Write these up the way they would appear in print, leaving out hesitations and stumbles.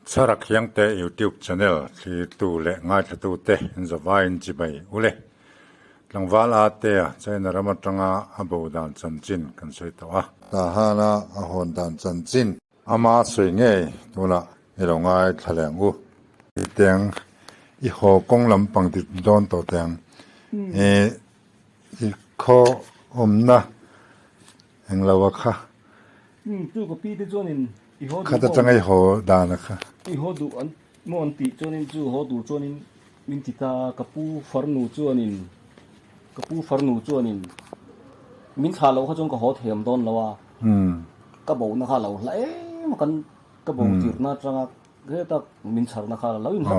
Chharak Hiangte YouTube channel thlirtu leh ngaithlatute in zavaiin chibai u le. Tlangval Atea China ram atanga a bo dan chanchin kan sawi tawh a. Tahana a hawn dan chanchin. Ama sawi ngei tunah i lo ngaithla leh ang u. Teng i haw kawng lampang ti dawn tawh teng i i khaw awmna englo a kha. Chu ka pi te chuanin i haw duh Khat atanga i haw dan a kha. I haw duh an maw an tih chuanin chu haw tur chuanin min ti ta ka pu farnu chuanin ka pu farnu chuanin min thlah loh kha chuan ka haw thiam dawn lo a. Ka bohna kha a lo hla em a kan ka bo tirhna atanga heta min chharna kha lo inhla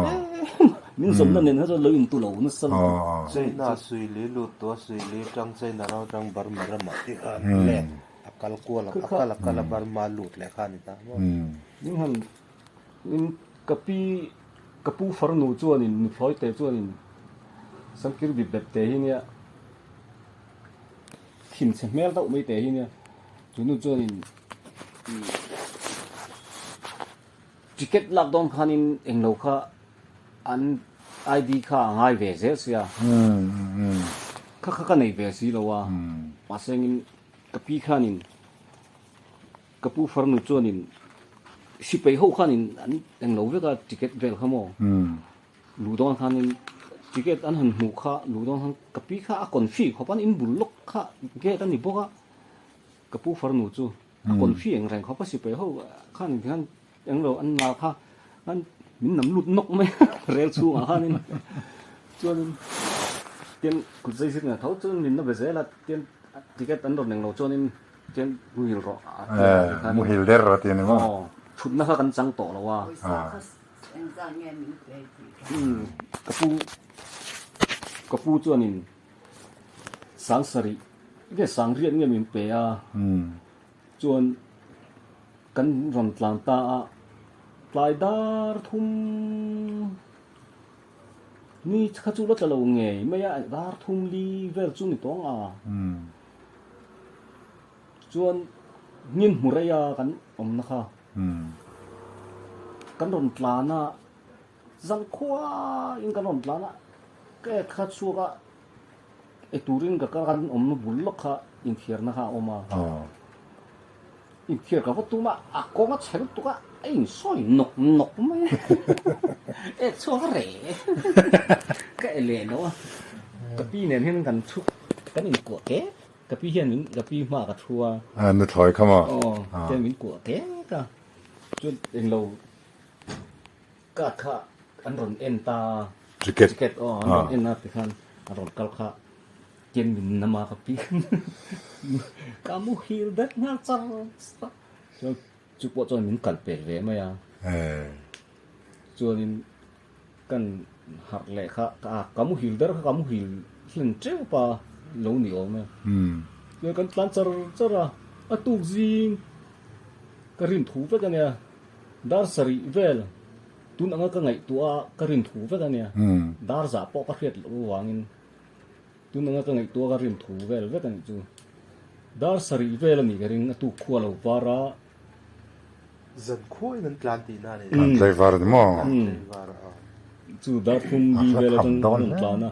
em a min zawmna nen kha chuan lo intu lo nasa lutuk. China suili lut tawh a suili tang China ram atang Burma ramah te khan let a kal kual a kal a kal a Burma lut leh kha a ni ta maw. Min han min ka pi ka pu farnu chuanin nuthlawi te chuanin Sankir bip bep te hi nia thinchhe hmel deuh mai te hi nia chu nu chuanin ticket lak dawn khanin englo kha an ID kha a ngai ve zel sia kha kha ka nei ve si lo a mahse engin ka pi khanin ka pu farnu chuanin sipai ho khanin an englo vek a ticket vel kha maw. Luh dawn khanin ticket an han hmuh kha luh dawn khan ka pi kha a confi khawp an inbul lawk kha gate a ni bawk a, ka pu farnu chu a confi eng reng khawp a sipai ho khan hian englo an la kha an min nam lut nawk mai a rel chhungah khanin chuanin tian kut zai zir nge tho chuan min la be zel a tian ticket an rawn englo chuanin tian muhil rawh a ti a tikhanin Muhil der a ti a ni maw? Aw thutna kha kan chang tawh lo a. Ka pu ka pu chuanin sang sarih nge sang riat nge min pe a chuan kan rawn tlan ta a tlai dar thum ni kha chu la tla lo ngei mai a dar thum li vel chu ni tawng a chuan hnim hmu rei a kan awmna kha. Kan rawn tlan a, zankhua in kan rawn tlan a, ka ek kha chhuak a, ei turin ka kal kan awmna bul lawk kha inthiarna kha a awm a, inthiar ka va tum a, a kawng a chhe lutuk a, a insawi nawk nawk mai a, ek chhuak a reh ka e leh lo a, ka pi nen hian kan chhuk kan inkuah kek. Ka pi hian min ka pi hma ka thu a. A nuthlawi kha maw? Aw, chuan min kuah kek a. Chuan englo card kha an rawn en ta a. Ticket. Ticket aw an rawn en a tikhan an rawn kal kha tian min nam a ka pi ka muhil dat nghal char char a. Chuan chu pawh chuan min kal pel ve mai a. Chuanin Kan harh leh kha ka muhil ber kha ka muhil hlen teuh pa lo ni awm e. Chuan kan tlan char char a, a tuk zing ka rin thu vek a nia, dar sarih vel tun anga ka ngaihtuah a ka rin thu vek a nia, dar zah pawh ka hriat loh avangin tun anga ka ngaihtuah a ka rin thu vel vek a nih chu. Dar sarih vel a nih ka ring a tuk khua lo var a. Zan khuain an tlan tihna a ni. An tlaivar ni maw? Tlaivar a. Chu darthum li vel atang an rawn tlan a.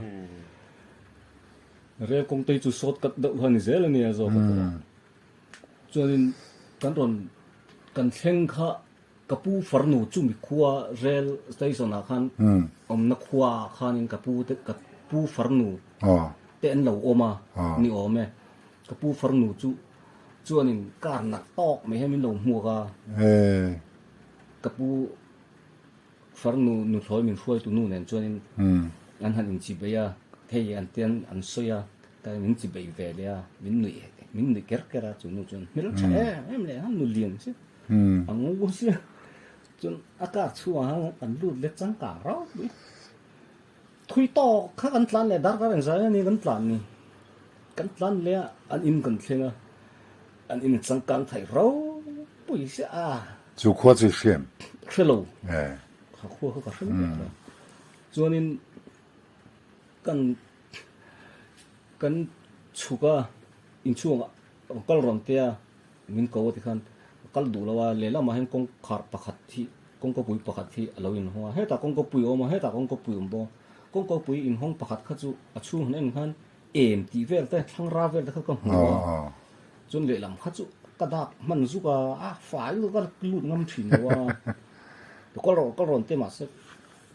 Rel kawng te hi chu short cut deuh kha ni zel a nia zawk a tawh a. Chuanin kan rawn kan thleng kha ka pu farnu chu mi khua rel station ah khan awmna khua ah khanin ka pu te ka pu farnu te an lo awm a ni awm e. Ka pu farnu chu Chuanin car nak tawk mai hian min lo hmuak a, ka pu farnu nuthlawi min hruaitu nu nen chuanin an han inchibei a, hei an tian an sawi a, ka min chibei ve leh a, min nuih min nuih ker ker a chu nu chuan hmel tha em em leh a nu lian si a ngo sia chuan a car chhungah khan kan lut leh changkang rau mai. Thui tawk kha kan tlan leh darkar engzah nge ni kan tlan ni. Kan tlan leh a, an in kan thleng a, an in changkang thei ropui sia a. Chu khua chu i hriam? Hre lo. Kha khua kha ka hre miah lo. Chuanin kan kan chhuk a, inchhungah kal rawn te a, min ko a tikhan ka kal duh lo a, lehlamah hian kawngkhar pakhat hi. Kawngkapui pakhat hi a lo inhawng a, hetah kawngkapui a awm a, hetah kawngkapui a awm bawk a. Kawngkapui inhawng pakhat kha chu a chhung han en khan em tih vel te, thlangra vel te kha ka hmu a. Chuan lehlam kha chu ka dak hman zuk a, a fai lutuk a, ka lut ngam thin lo a. Kal rawh, kal rawn te mahse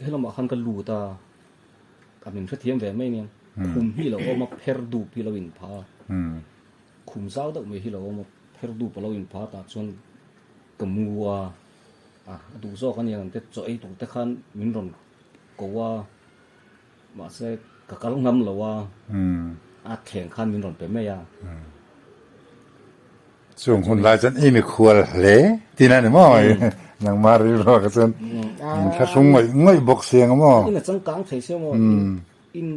helamah khan ka lut a, ka min hrethiam ve mai ania. Khum hi a lo awm a, pher dup hi a lo inpha a. Khum zau deuh mai hi a lo awm a, pher dup a lo inpha a tah chuan ka mu a. A duh zawk a nia ang te chaw ei tur te khan min rawn ko a mahse ka kal ngam lo a a thleng khan min rawn pe mai a. Chung hun lai chuan i mikhual hle tin a ni maw nangmah rilru ah kha chuan in thlahrung ngawih ngawih bawk si ang maw. In a changkang thei sia maw in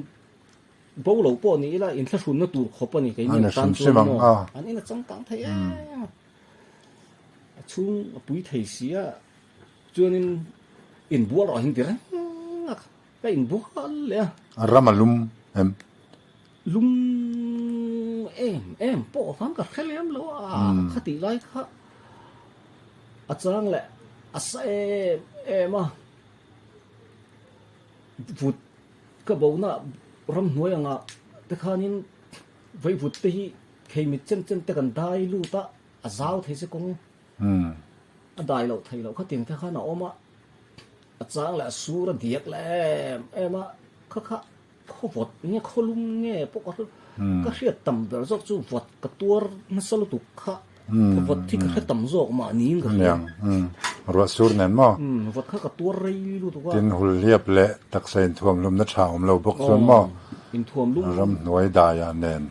bo lo pawh ni ila in thlahrunna tur khawp a ni keini ang tan chuan maw an in a changkang thei em a. A chhung a pui thei si a, chuanin inbual rawh a hing ti reng a, ka inbual leh a. A ram a lum em? Lum em em pawh khan ka hre lem lo a, khatih lai kha a chang leh a sa em em a, vut ka bona ramhnuai angah te khanin vaivut te hi Kheimit chen chen te kan dai lut a, a zau thei che kawng a dai loh thei loh khatin te khan a awm a, a chang leh a sur a diak leh em em a, kha kha khaw vawt nge khaw lum nge pawh ka hre ka hriat tam ber zawk chu vawt ka tuar nasa lutuk kha khaw vawt hi ka hre tam zawk mahniin ka hria. Ruah sur nen maw? Vawt kha ka tuar rei lutuk a. Tin hul hliap leh taksa inthuam lumna tha awm lo bawk chuan maw? Inthuam lum. Ramhnuai daiah nen.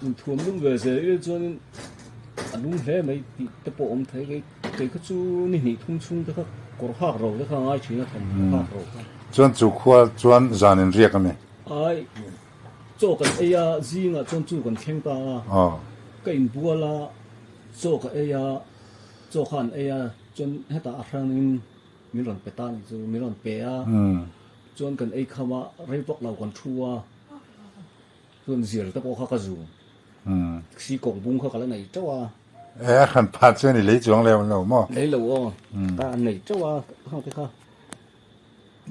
Inthuam lum ve zel ila chuanin a lum hle mai tih te pawh awm thei kei kei kha chu ni hnih thum chhung te kha kawr hak ro te kha a ngai thin a thawmhnaw hak ro kha. Chuan chu khua chuan zan in riak a ni. Ai chaw kan ei a zingah chuan chu kan thleng ta a ka inbual a chaw ka ei a chaw kha an ei a chuan hetah a hrangin min rawn pe ta a nih chu min rawn pe a chuan kan ei kham a rei vak lo kan thu a. Chuan zial te pawh kha ka zu. Si kawng bung kha ka la nei teuh a. E a hran phat chuan i lei chuang leh awm lo maw? Lei lo aw. Ka nei teuh a hang te kha.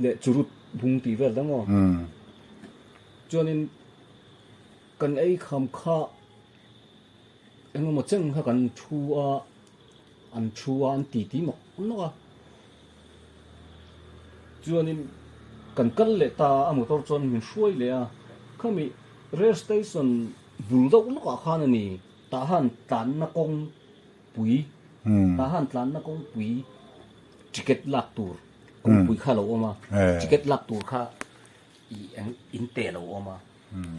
Leh churut bung tih vel te maw? Chuanin kan ei kham kha engemaw chen kha kan thu a, an thu a an ti ti nawk nawk a. Chuanin kan kal leh ta a motor chuan min hruai leh a, khami rail station bul deuh lawkah khan a ni, tah han tlanna kawngpui, tah han tlanna kawngpui ticket lak tur kawngpui kha a lo awm a, ticket lak tur kha ih eng in te a lo awm a,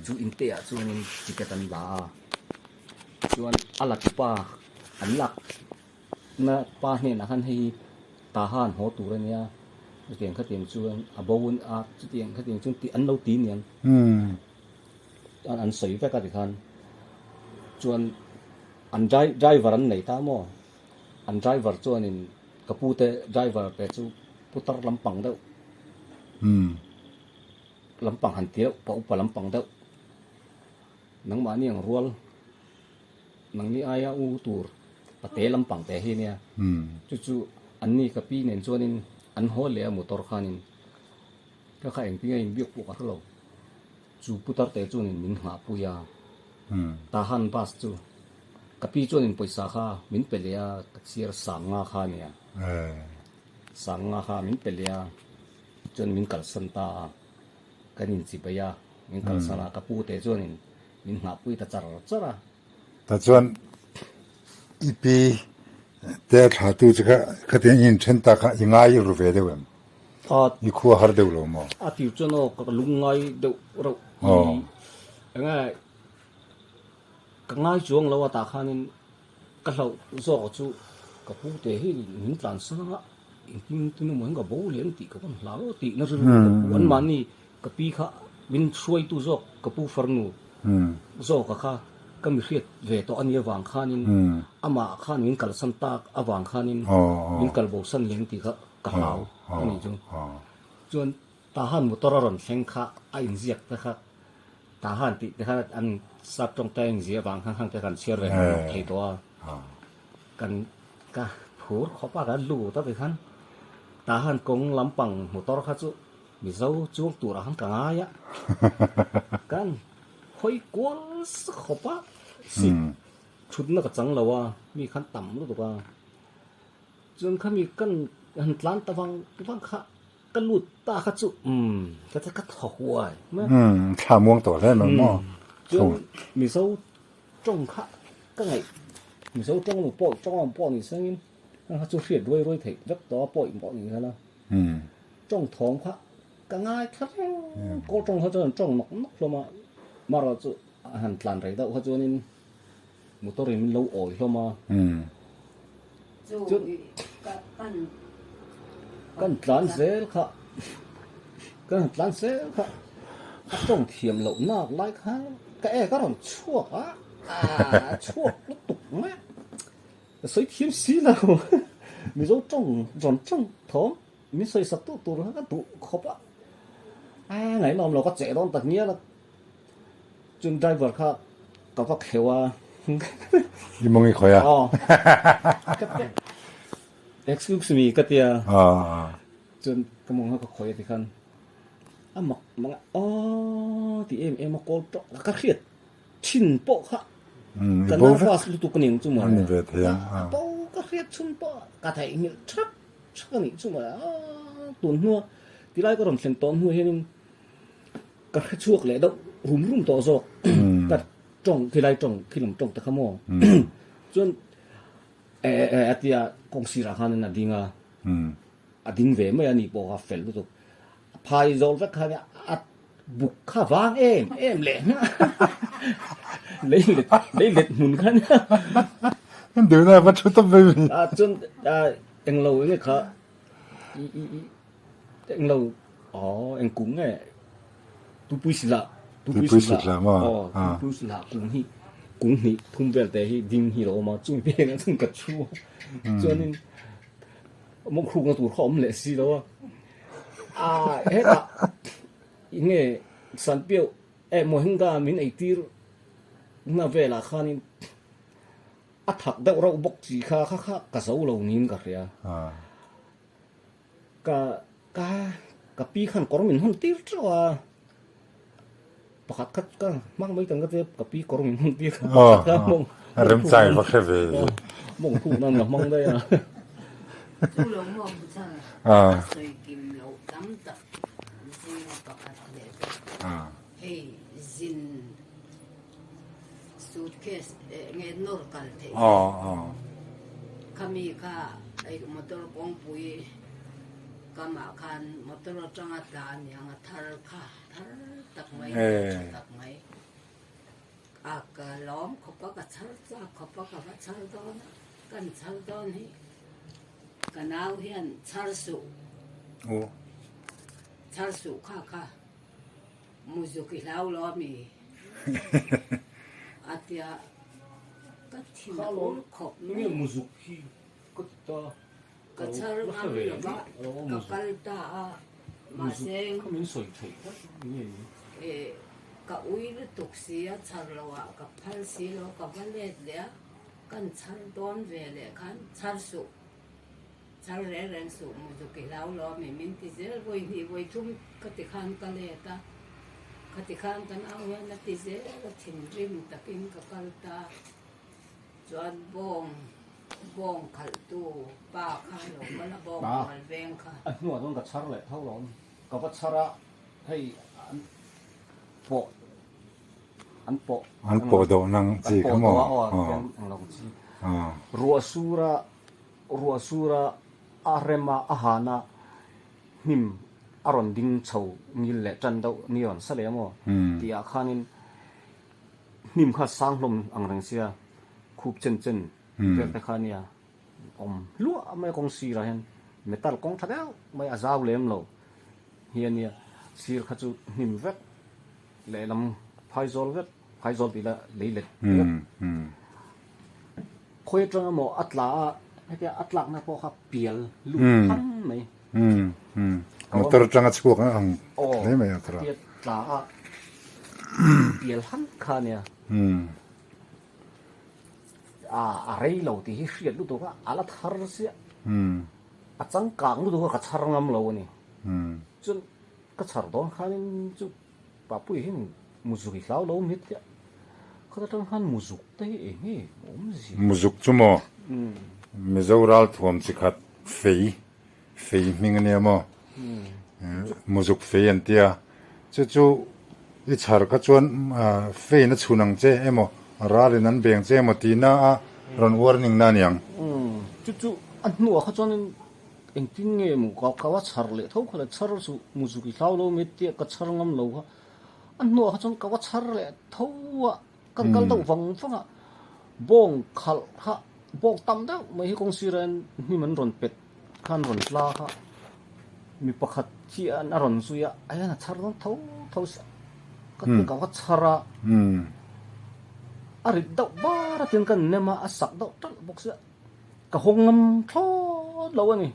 chu in te ah chuanin ticket an la a, chuan a la tupa an lak. Na pa hnenah khan hei hi Tahan haw tur a nia, chutiang khatiang chuan a bo a, chutiang khatiang chuan tih an lo ti niang. Chuan an sawi vek a tikhan chuan an driver an nei ta maw? An driver chuanin ka pu te driver te chu putar lampang deuh lampang han ti deuh pa upa lampang deuh nangmahni ang rual. Nangni aia u tur pate lampang te hi nia. Chu chu anni ka pi nen chuanin an haw leh a motor khanin ka kha engtin nge inbiak pawh ka hre lo. Chu putar te chuanin min nghahpui a. Tahan bus chu ka pi chuanin pawisa kha min pe leh a, ka chhiar Sanga kha nia. Sanga kha min pe leh a, chuan min kalsan ta a. Kan inchibai a, min kalsan a, ka pu te chuanin Min nghahpui ta char char a. Tah chuan i pi te a thla tu che kha khatiang i inthen ta kha i ngai ru ve deuh em? I khua har deuh lo maw? A tir chuan aw ka lung ngai deuh reuh i enge ka ngai chuang lo a tah khanin ka hlauh zawk chu ka pu te hi min tlan sang a engtin tin emaw hian ka bo leh ang tih ka vawn hlau tih na rilru ka pu anmahni Ka pi kha min hruaitu zawk ka pu farnu zawka kha ka mi hriat ve tawh a nih avang khanin amah khan min kalsan tak avang khanin min kal bosan leng tih kha ka hlau a nih chu. Chuan Tahan motor a rawn thleng kha a inziak te kha Tahan tih te kha an sap tawngtai a inziah avang khan hang te kan chhiar ve thei tawh a. Kan ka phur khawp a kan lut a tikhan. Tah han kawng lampang motor kha chu Mizo chuang turah khan ka ngai a, kan hawi kual sa khawp a, seat thutna ka chang lo a, mi khan tam lutuk a. Chuan khami kan han tlan ta vang vang kha ka lut ta kha chu umm ka ka thaw huai mai a. Umm thla muang tawh hle mai maw. Chuan Mizo tawng kha ka ngaih Mizo tawng emaw pawh tawng emaw pawh ni sengin heng kha chu hriat ruai ruai theih vek tawh a pawih pawh ni khan a. Tawng thawm kha ka ngai thla reng kawl tawng kha chuan tawng nawk nawk hlawm a marawh chu a han tlan rei deuh kha chuanin Motor in min lo awi hlawm a. Chuan kan tlan zel kha kan han tlan zel kha a tawng thiam loh nak lai kha ka e ka rawn chhuak a a chhuak lutuk mai a ka sawi thiam si lo Mizo tawng rawn tawng thawm min sawi sak duh tur kha ka duh khawp a a ngaihnawm lo ka cheh dawn tak ngial a. Chuan driver kha ka va kheuh a. I mawng i khawih a? Aw. Ka ti Excuse me ka ti a. Chuan ka mawng kha ka khawih a ti khan a mak mang a aw ti em em a call tawh ka hriat thin pawh kha ka nervous lutuk a ni ang chu maw. A ni ve thei ang. A bo ka hriat chhun pawh ka theihnghilh thak thak a nih chu maw. Tun hnua tilai ka rawn thlen tawh hnu hianin Ka hre chhuak leh deuh rum rum tawh zawk ka tawng khilai tawng khilam tawng te kha maw chuan e e a tia kawng sirah khanin a ding a a ding ve mai a ni pawh kha fel lutuk a phai zawl vek khan a buk kha vang em em leh lei let lei let hmun khan Duhna va thu tawp mai mi. A chuan englo enge kha i i i Englo aw eng kung nge tupui sila tupui sila aw tupui sila kung hi kung hnih thum vel te hi ding hi lo awm a chumi veng ah chuan ka chhu a chuanin mawng hrukna tur kha awm leh si lo a a hetah enge sanpiau eh mohinga min eitir na velah khanin a thak deuh reuh bawk chi kha kha kha ka zo lo niin ka hria. Ka ka ka pi khan kawr min hawn tir teuh a, pakhat kha ka hmang mai tang ka tia ka pi kawr min hawn tir kha pakhat kha mawng Remchai va hre ve. Mawng khuk nan ka hmang daih a. Chu lo maw bu chhan a sawi kim loh tam tak zing pakhat leh chu hei zin suitcase nge nawr kal theih te khami kha hei motor kawngpui kamah khan motor atanga tla a niang a thar kha thar tak mai tha tak mai a ka lawm khawp a ka chhar chak khawp a ka va chhar dawn a kan chhar dawn hi ka nau hian chhar suh chhar suh kha kha. Muzuk i hlau lo a mi? A tia ka thin a ur khawp mai. Nge muzuk hi ka ti ta. Ka chhar ngam lo va, ka kal ta a, mahse. Ka min sawi theih tlat nge ni? Ka ui lutuk si a, chhar lo ah ka phal si lo, ka va let leh a, kan chhar dawn ve leh khan chhar suh. Chal reng reng suh muzuk i hlau lo ami min ti zel vawi hnih vawi thum ka ti khan ka let a ka ti khan kan au hian a ti zel a thinrim takin ka kal ta chuan bawng bawng khalh tu pa kha lo kal a bawng rual veng kha. A hnuah chuan ka chhar leh tho lo ka va chhar a hei an pawh an pawh an pawh dawh nang chi kha maw an pawh dawh a aw ruah sur a Ruah sura a rema a hana hnim a rawn ding chho ngil leh tan deuh ni rawn sa leh amaw tih ah khanin hnim kha sang hlawm ang reng sia khup chen chen vel te kha ania awm hluah mai a kawng sirah hian metal kawng tha deuh mai a zau lem lo hi ania sir kha chu hnim vek lehlam phaizawl vek phaizawl tih la lei let vek. Khawi atanga maw a tla a, hetia a tlakna pawh kha pial lut phang mai. Motor atanga chhuak ang hle mai a tla. Aw, hetia tla a pial han kha ania. A rei lo tih hi hriat lutuk a, a la thar chiah. A changkang lutuk a ka chhar ngam lo a ni. Chuan ka chhar dawn khanin chu Papuia hian muzuk i hlau lo mi tia khata tang khan muzuk te hi eng nge awmzia? Muzuk chu maw? Mizo ral thuam chi khat fei, fei hming a nia maw? Muzuk fei an tia. Chu chu i chhar kha chuan fein a chhun ang che emaw, ralin an beng che emaw tihna a rawn warning na a niang. Chu chu a hnuah kha chuanin Engtin nge maw ka ka va chhar leh tho kha le chhar chu muzuk i hlau lo mai tia ka chhar ngam lo kha a hnuah kha chuan ka va chhar leh tho a kan kal deuh vang vang a bawng khalh kha bawng tam deuh mai hi kawng sirah hian hnim an rawn pet kha an rawn tla kha mi pakhat hian a rawn zui a a hian a chhar dawn tho tho sia ka ti ka va chhar a a rit deuh bar a tin kan nem a a sak deuh ṭalh bawk sia. Ka hawng ngam thlawt lo a ni.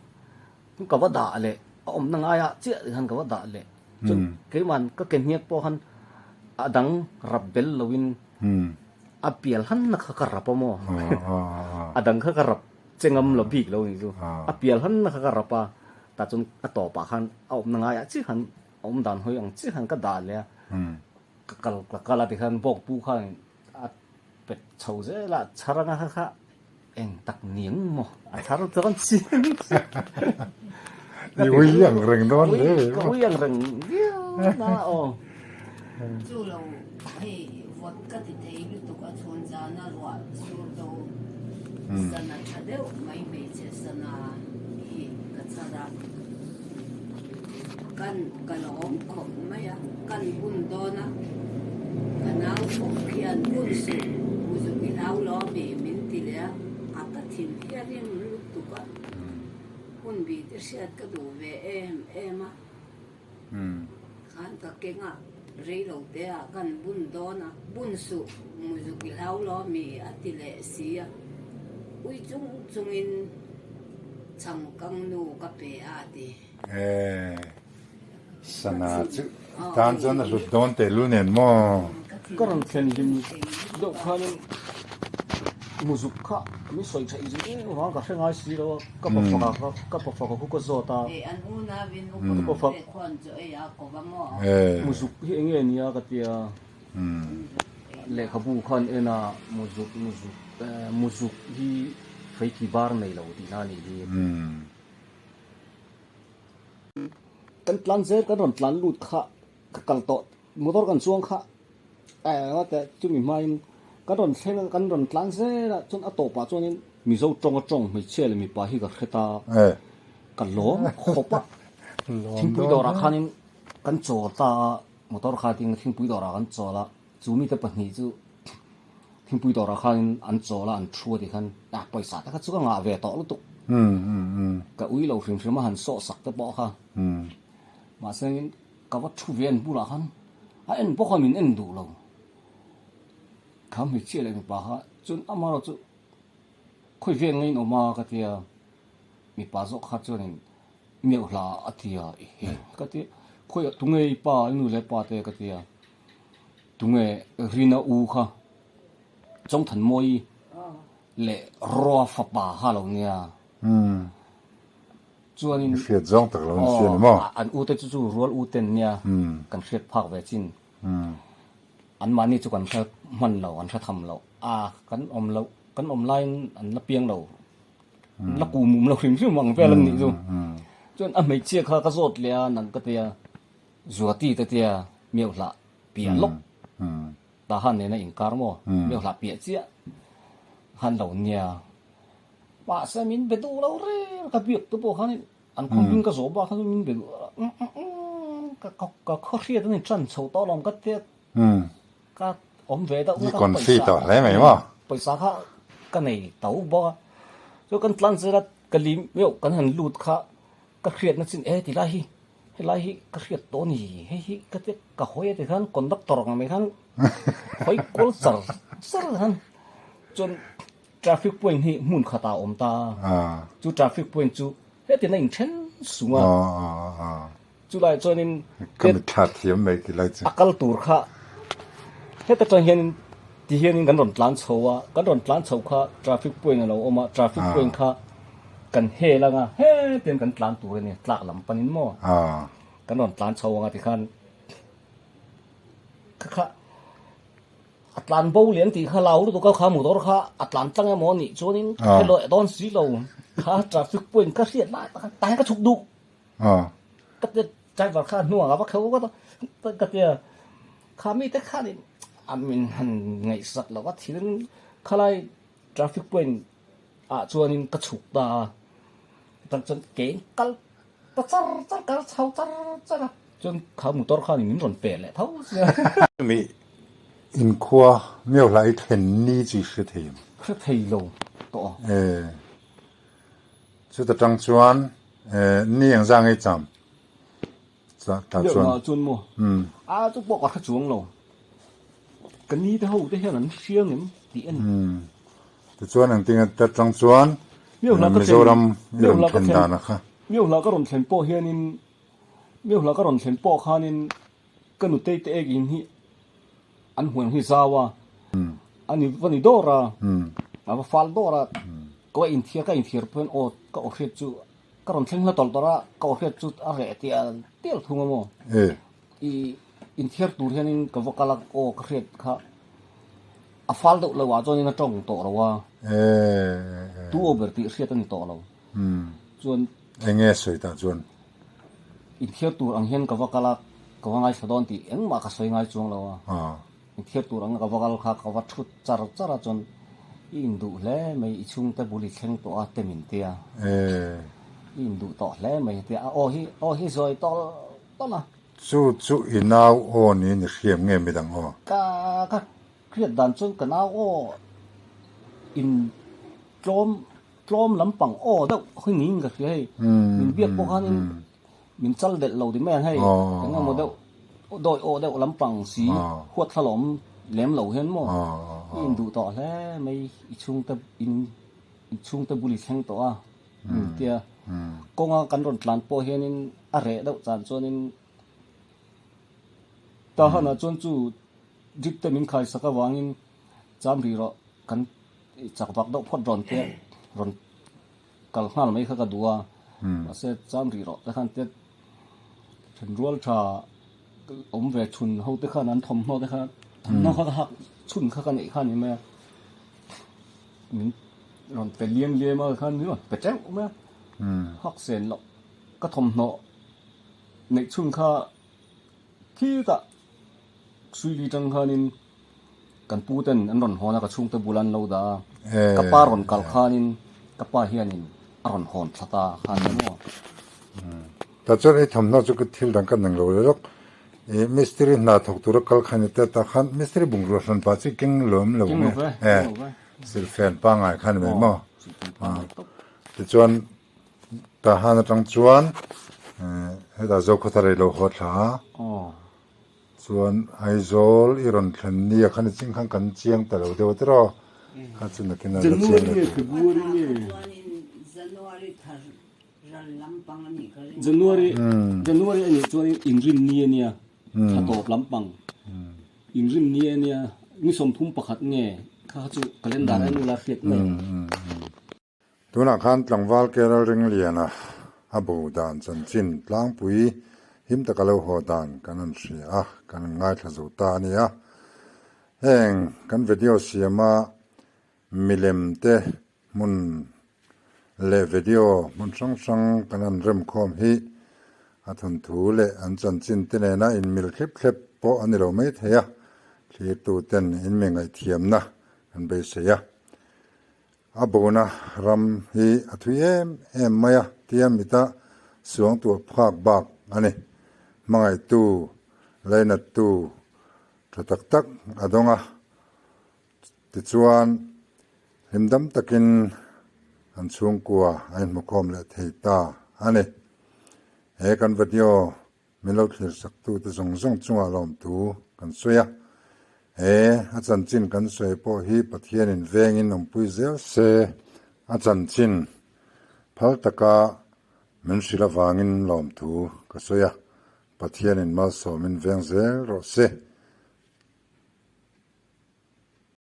Ka va dah leh a awmna ngaiah chiah khan ka va dah leh. Chuan keiman ka ke hniak pawh khan a dang rap bel loin a pial han na kha ka rap a maw. A dang kha ka rap che ngam lo bik lo ni chu. A pial han na kha ka rap a, tah chuan a tawpah khan a awmna ngaiah chiah khan a awm dan hawi ang chiah khan ka dah leh a. Ka kal ka kal a tikhan bawkpu khan a pet chho zel a, chhar anga kha kha Eng tak niang maw? A thar chuan chiang chiang. I ui ang reng dawn hle ve maw? Ka ui ang reng viau na aw. Chu lo hei vawt ka ti thei lutuk a chhun zana ruah sur do sana tha deuh mai hmeichhe sana hi ka chhar a. Kan ka lawm khawp mai a, kan bun dawn a, ka nau bawk hian bun suh, muzuk i hlau lo ami min ti leh a, a ka thin hi a rim lutuk a, hun bih te hriat ka duh ve em em a, khan ka keng a, rei lo te ah kan bun dawn a, bun suh, muzuk i hlau lo ami a ti leh si a, ui chung chungin. Changkang nu ka pe a ti. E, sana chu tan chuan a hlut dawn tehlul nen maw? Ka rawn thlen hlim deuh khanin muzuk kha min sawi theih zui em avang ka hre ngai si lo a, ka pa faka kha ka pa faka khu ka zawt a. Ka pa fak muzuk hi enge nia ka tia lehkhabu khan en a muzuk muzuk muzuk hi Feiki bar nei lo tihna a nih hi. Kan tlan zel kan rawn tlan lut kha ka kal tawh motor kan chuang kha eh chumi hmain kan rawn thleng a kan rawn tlan zel a chuan a tawpah chuanin Mizo tawng a tawng hmeichhia leh mipa hi ka hre ta ka lawm khawp a thingpui dawrah khanin kan chawl ta a motor kha tin thingpui dawrah kan chawl a chu mite pahnih chu Thingpui dawrah khanin an chawl a, an thu a tih khan ah pawisa te kha chu ka ngah ve tawh lutuk. Ka ui lo hrim hrim a han sawh sak te pawh kha. Mahse ka va thu ve an bulah khan a en bawk a min en duh lo. Kha hmeichhia leh mipa kha chuan amaherawh chu khawi vel ngei in awm a ka tia mipa zawk kha chuanin meuh hla a tia ehe ka tia khawiah tunge i pa i nu leh pa te ka tia. Tunge Rina u kha Chawngthanmawii leh Roa fapa kha lo nia. Chuanin hriat zawng tak lo ni si a ni maw? An u te chu chu rual u ten nia kan hriat phak ve chin. An mahni chu kan hre hman lo, an hre tham lo. A kan awm loh, kan awm laiin an la piang lo. An la kum um lo hrim hrim ang vel an nih chu. Chuan a hmeichhia kha ka zawt leh a, nang ka tia Zuati te tia miau hlah piah lawk ta han nena inkar maw miau hlah piah chiah han lo nia mahse min be duh lo reng ka biak te pawh khan an khawmping ka zawh bak khan min be duh ka ka khaw hriat ani tan chho tawh lo ka tia ka awm ve deuh i confi tawh hle mai maw pawisa kha ka nei to bawk a chu kan tlan zela ka lim meuh kan han lut kha ka hriatna chin e ti lai hi Helai hi ka hriat tawh a ni, hei hi ka tia ka hawi a ti khan conductor ang mai khan hawi kual char char khan chuan traffic point hi hmun khatah a awm ta a, chu traffic point chu hetin a inthen sung a, chulaiah chuanin Ka mitthla thiam mai ti lai chu. A kal tur kha heta tang hianin ti hianin kan rawn tlan chho a, kan rawn tlan chho kha traffic point a lo awm a, traffic point kha. Kan hel anga hetiang kan tlan tur a ni, tlak lam panin maw? Kan rawn tlan chho anga tikhan kha kha a tlan bo lian tih kha lau lutuk a kha motor kha a tlan tlang emaw anih chuanin ka hre lawih dawn si lo kha traffic point ka hriat lai tak khan tah hian ka chhuk duh ka tia driver kha hnuang a va kheuh vat a ka tia kha mite khanin a min han ngaihsak lo a thil khalai traffic point ah chuanin ka chhuk ta a, chutah chuan ke in kal ta char char kal chho char char a, chuan kha motor khan min rawn pe leh tho sia. Chumi inkhua miau hla i thlen ni chu i hre thei ang. Hre thei lo tawh a. E, chuta tang chuan e ni ang zang ei cham ta chuan. Miau hla chuan maw? A chu pawh ka hre chuang lo. Ka ni te ho te hian an hria ngem tih a ni. Tichuan engtin a tang chuan Mizoram i rawn thlen dan a kha. Miauhla ka rawn thlen pawh hianin Miauhla ka rawn thlen pawh khanin ka nutei te ek in hi an hmuh hi zau a, a ni va ni dawr a, a va fal dawr a, ka inthiar ka inthiar pawhin aw ka aw hriat chu ka rawn thleng hla tawlh tawlh a, ka aw hriat chu a reh tial tial thung a maw. I inthiar tur hianin ka va kal a, aw ka hriat kha a fal deuh lo ah chuanin a tawng tawh lo a, tu aw ber tih hriat a ni tawh lo. Chuan. Eng nge sawi tah chuan? Inthiar tur ang hian ka va kal a, ka va ngaithla dawn tih engmah ka sawi ngai chuang lo a. Inthiar tur anga ka va kal kha ka va thut char char a chuan i induh hle mai, i chhungte bul i thleng tawh a te min tia. I induh tawh hle mai a tia, a aw hi aw hi zawi tawlh tawlh a. Chu chu i nau aw niin i hriam nge midang aw? Ka ka hriat dan chuan ka nau aw in tlawm tlawm lampang aw deuh hi niin ka hria hei. Min biak pawh khanin min chal delh lo ti mai ang hei. Eng emaw deuh dawi aw deuh lampang si huat thla lawm lem lo hian maw i induh tawh hle mai i chhungte in i chhungte bul i thleng tawh a. Tia kawnga kan rawn tlan pawh hianin a reh deuh chan chuanin Tahanah chuan chu drip te min khai sak avangin cham rih rawh kan chak vak deuh phawt rawn tia rawn kal nghal mai kha ka duh a mahse cham rih rawh te khan tia thenrual tha awm ve chhun ho te khan an thawmhnaw te kha thawmhnaw kha ka hak chhun kha ka neih kha ni mai a. Min rawn pe liam liam a khan min rawn pe teuh mai a, hak sen loh ka thawmhnaw neih chhun kha khitah Suili tang khanin kan pu ten an rawn hawn a ka chhungte bula an lo dah a, ka pa rawn kal khanin ka pa hianin a rawn hawn thla ta khan a maw. Tah chuan i thawmhnaw chu ka thil dang ka nang lo leh lawk. I mistiri hna thawk tura kal khan i tel tak khan mistiri bungrua hran pah chi keng lawm lo nge e silfen pangngai khan ni mai maw tichuan Tahan atang chuan hetah Zokhawthar i lo haw thla a chuan Aizawl i rawn thlen ni ah khan i ching khan kan chiang ta lo deuh a tiraw kha chu nakin a la chiang leh tur. January January a nih chuanin inrin ni a nia, thla tawp lampang inrin ni a nia, ni 31 nge kha kha chu calendar a nula hriat mai ang. Tunah khan tlangval Kerala Ringliana a bo dan chanchin tlangpui him taka lo haw dan kan rawn hria a, kan rawn ngaithla zo ta a nia. Heng kan video siama milem te Hmun leh video hmun hrang hrang kan han rem khawm hi a thawnthu leh an chanchin te nena inmil thlep thlep pawh a ni lo mai thei a, thlirtu ten inmi ngaihthiamna kan beisei a. A bona ram hi a thui em em mai a tia mita suangtuah phak bak a ni. Hmangaihtu, lainattu tha tak tak a dawng a. Tichuan, hlimdam takin an chhungkua a inhmukhawm leh thei ta a ni. He kan video min lo thlir saktute zawng zawng chungah lawmthu kan sawi a. He a chanchin kan sawi pawh hi Pathianin vengin awmpui zel se, a chanchin phal taka min hrilh avangin lawmthu ka sawi a. Pathianin malsawmin veng zel rawh se.